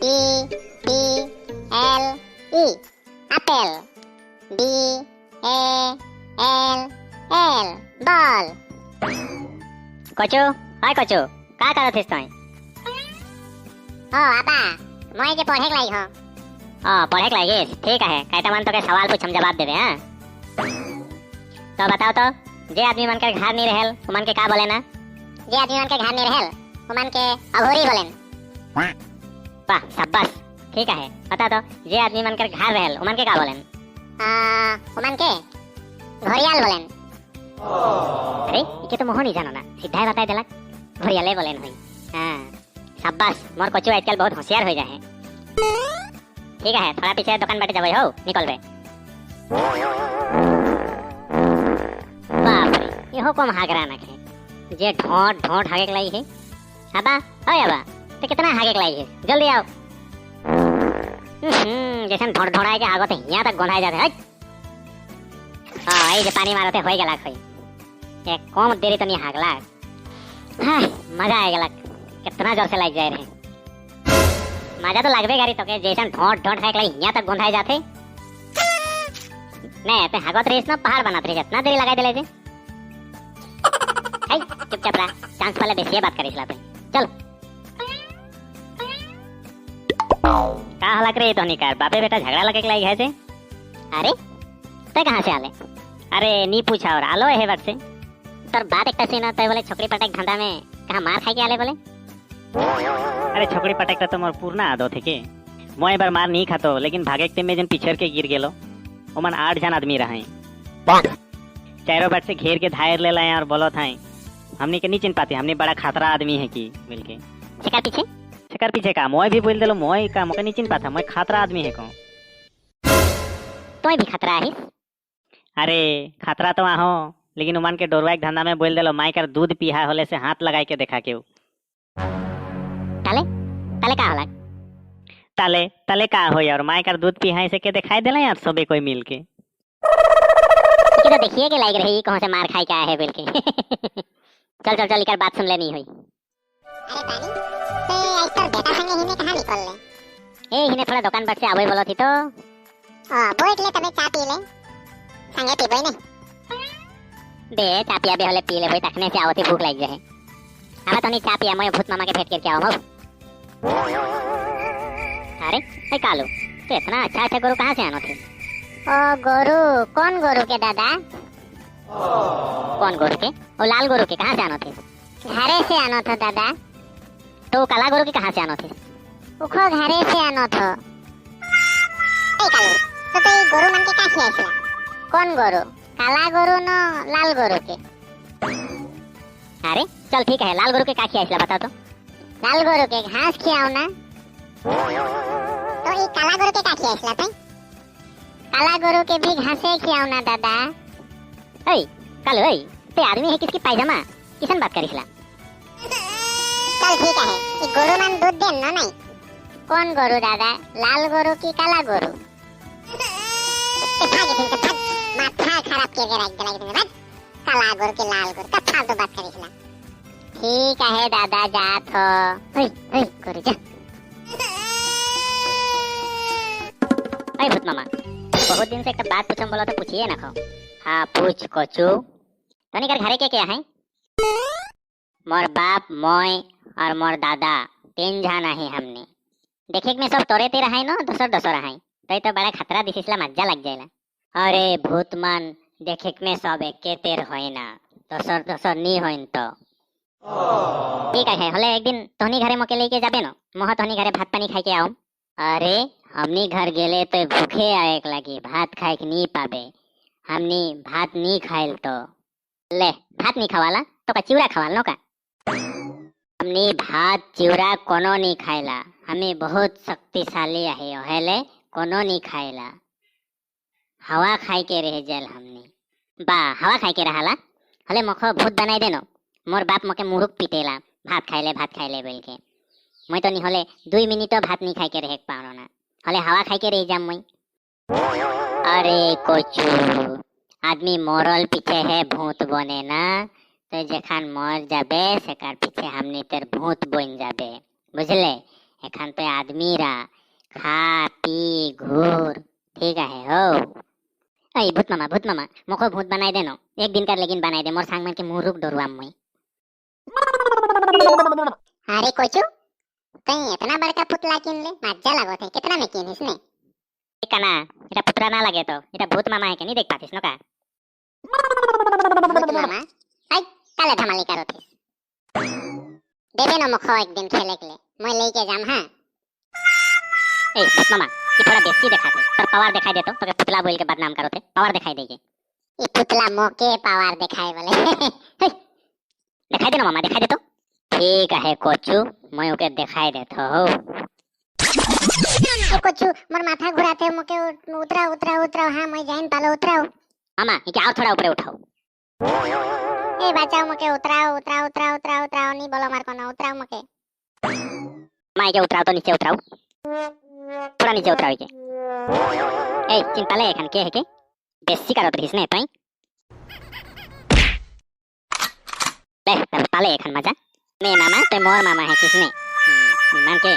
P P L E apple. B A L L ball. कचू हाय कचू का करत हिस तोय? ओ आबा मोय के पढ़े के लाई हो। ओ पढ़े के लागिस, ठीक है। कहता मन तो के सवाल पूछम जवाब देबे। हां तो बताओ तो जे आदमी मन के घर नहीं रहल उ मन के का बोले ना? जे आदमी मन के घर नहीं रहल उ मन के अघोरी बोलेन। वाह शाबाश, ठीक है। बता तो जे आदमी मन के घर रहल उ मन के का बोलेन? उ मन के घड़ियाल बोलेन। अरे इके तो मोह नहीं जानो ना, सीधा ही बताई देलक घड़ियाले बोलेन होई। हां शाबाश, मोर कचू आजकल बहुत होशियार हो जाए है। ठीक है, थोड़ा पीछे दुकान बैठे जाबे हो निकलबे। बाप रे इहो कम हागरा ना है जे ढोट ढोट हागे के लाई है। अबा ओए अबा तो कितना हागे के लाई है, जल्दी आओ। जैसन ढोट ढोड़ाए के आगो ते हिया तक गोंधाए जाते है। हां ई जे पानी मारते होई गेला खई एक कम देरी तो नहीं हागला। हां मजा आ गेला, कितना जोर से लाग जाए रहे। मजा तो लागबे करी तोके, जैसन ढोट ढोट हागे के लाई हिया तक गोंधाए जाते। नहीं ते हागत रहिस ना पहाड़ बनात रहिस, इतना देरी लगाई देले जे। हाय चुपचाप रह, चांस वाले बेसिए बात करिस लाते। चल का हलक रे तोनी कर बापे बेटा झगड़ा लगे के लाग है से। अरे ते कहां से आले? अरे नी पूछा और आलो है बात से। तोर बात एकटा से ना ते बोले छोकरी पटक धंधा में कहां मार खाई के आले बोले। अरे छोकरी पटक तो मोर पूर्ण आदत है के मोय बार मार नहीं खातो, लेकिन भागे के में जन पिछड़ के गिर गेलो ओमन 8 जन आदमी रहे, चारों बाट से घेर के धायर ले लाए और बोलो थाए हमनी के नहीं चिन पाते, हमने बड़ा खतरा आदमी है की मिलके। सेकर पीछे? सेकर पीछे का मोय भी बोल देलो मोय का मोके नहीं चिन पाता, मोय खतरा आदमी है को। तोय भी खतरा है? अरे खतरा तो आहो, लेकिन उमान के डोरवा एक धंधा में बोल देलो माई कर दूध पिहा होले से हाथ लगाई के देखा केउ। ताले ताले का होला? ताले ताले का हो यार, माई कर दूध पिहा से के दिखाई देला यार सबे कोई मिल के। के तो देखिए के लाग रही कहां से मार खाई के आए है बोल के। चल चल चल इकर बात सुन लेनी होई। अरे पानी ते आज तोर बेटा संगे हिने कहां निकल ले? ए हिने थोड़ा दुकान पर से आवे बोलो थी तो। ओ बैठ ले तबे चा पी ले, संगे पीबई नहीं बे चा पिया बे होले पी ले भाई, तखने से आवती भूख लाग जाए। आवा तनी चा पिया मैं भूत मामा के भेंट करके आऊं। अरे ए कालू तो इतना अच्छा अच्छा गोरु कहां से आनो थे? ओ गोरु कौन गोरु के दादा? कौन गोरु के? ओ लाल गोरु के कहां से आनो थे? घरे से आनो थो दादा। तो काला गोरु के कहां से आनो थे? उखो घरे से आनो थो। ए कालू तो ते गोरु मन के का खियाइसला? कौन गोरु, काला गोरु न लाल गोरु के? अरे चल ठीक है, लाल गोरु के का खियाइसला बता तो। लाल गोरु के घास खियाओ ना। तो ई काला गोरु के का खियाइसला तई? काला गोरु के भी घासे खियाओ ना दादा। ऐ कालू ऐ ते आदमी है किसकी पायजामा किसन बात करिसला? चल ठीक है, ई गोरु मन दूध देन ना नहीं? कौन गोरु दादा, लाल गोरु की काला गोरु? ते भाग इधर से भाग, माथा खराब करके रख देला इधर भाग। काला गोरु के लाल गोरु का फालतू बात करिसला। ठीक है दादा जात हो। ओए ओए गोरु जा। ओए भूत मामा बहुत दिन से एक बात पूछम बोला तो पूछिए ना खो। हाँ पूछ कोचू। तनी कर घरे के क्या है? मोर बाप मोय और मोर दादा 3 जन है हमने। देखे में सब तोरे तेरा है ना दोसर दोसर है तो तो बड़ा खतरा दिसिसला मजा लग जाएला। अरे भूत मन देखे में सब एके तेर होय ना, दोसर दोसर नहीं होइन तो। ठीक है हले एक दिन तोहनी घरे मोके लेके जाबे न, मोह तोहनी घरे भात पानी खाई के आऊं। अरे हमनी घर गेले तो भूखे आए लगी, भात खाए के नहीं पाबे, हमनी भात नहीं खाइल तो। ले भात नहीं खवाला तो का चिवड़ा खवाल नो का? हमनी भात चिवड़ा कोनो नहीं खाइला, हमें बहुत शक्तिशाली है ओहेले कोनो नहीं खाइला, हवा खाई के रह जाल हमनी। बा हवा खाई के रहाला हले मोखो भूत बनाई देनो, मोर बाप मोके मुरुक पीटेला भात खाइले बोल के। मैं तो नहीं होले 2 मिनटो भात नहीं खाई के रह पाओ ना, हले हवा खाई के रह जाम मैं। अरे कोचू आदमी मरल पीछे है भूत बने ना, तो जखन मर जाबे सेकार पीछे हमनी तेर भूत बन जाबे बुझले। एखान तो आदमी रा खा पी घूर, ठीक है हो। ऐ भूत मामा, भूत मामा, मोको भूत बनाई दे नो, एक दिन का लेकिन बनाई दे, मोर संग मन के मुरुक डरुआम मुई। अरे कोचू, तई इतना बड़का पुतला किन ले, मज्जा लागत है। कितना में किनिस ने? काना এটা पुतला ना लगे तो এটা भूत मामा है के नहीं देख पातिस नो का? भूत मामा आई काले धमाली करोथिस। देबे न मुखो एक दिन खेले के ले, मैं लेके जाम। हां। ए भूत मामा, ये थोड़ा बेसी दिखाते, पर पावर दिखाई दे तो पुतला बोल के बदनाम करोते, पावर दिखाई देगे। ये पुतला मोके पावर दिखाए बोले। दिखाई दे ना मामा, दिखाई दे तो। ठीक है कोचू, मैं ओके दिखाई देता हूँ। ए कोचू, मोर माथा घुराते, मोके उतराओ उतराओ उतराओ। हाँ, मैं जाइन पालो, उतराओ। मामा, इके और थोड़ा ऊपर उठाओ। ए बचाओ मोके, उतराओ उतराओ उतराओ उतराओ उतराओ, नहीं बोलो मार कोनो, उतराओ मोके। मामा, इके उतराओ तो नीचे उतराओ, थोड़ा नीचे उतराओ इके। ए चिंता ले एखान के है के बेसी करत रहिस ने तई। ले तब पाले एखान मजा ने मामा, ते मोर मामा है किसने मान के।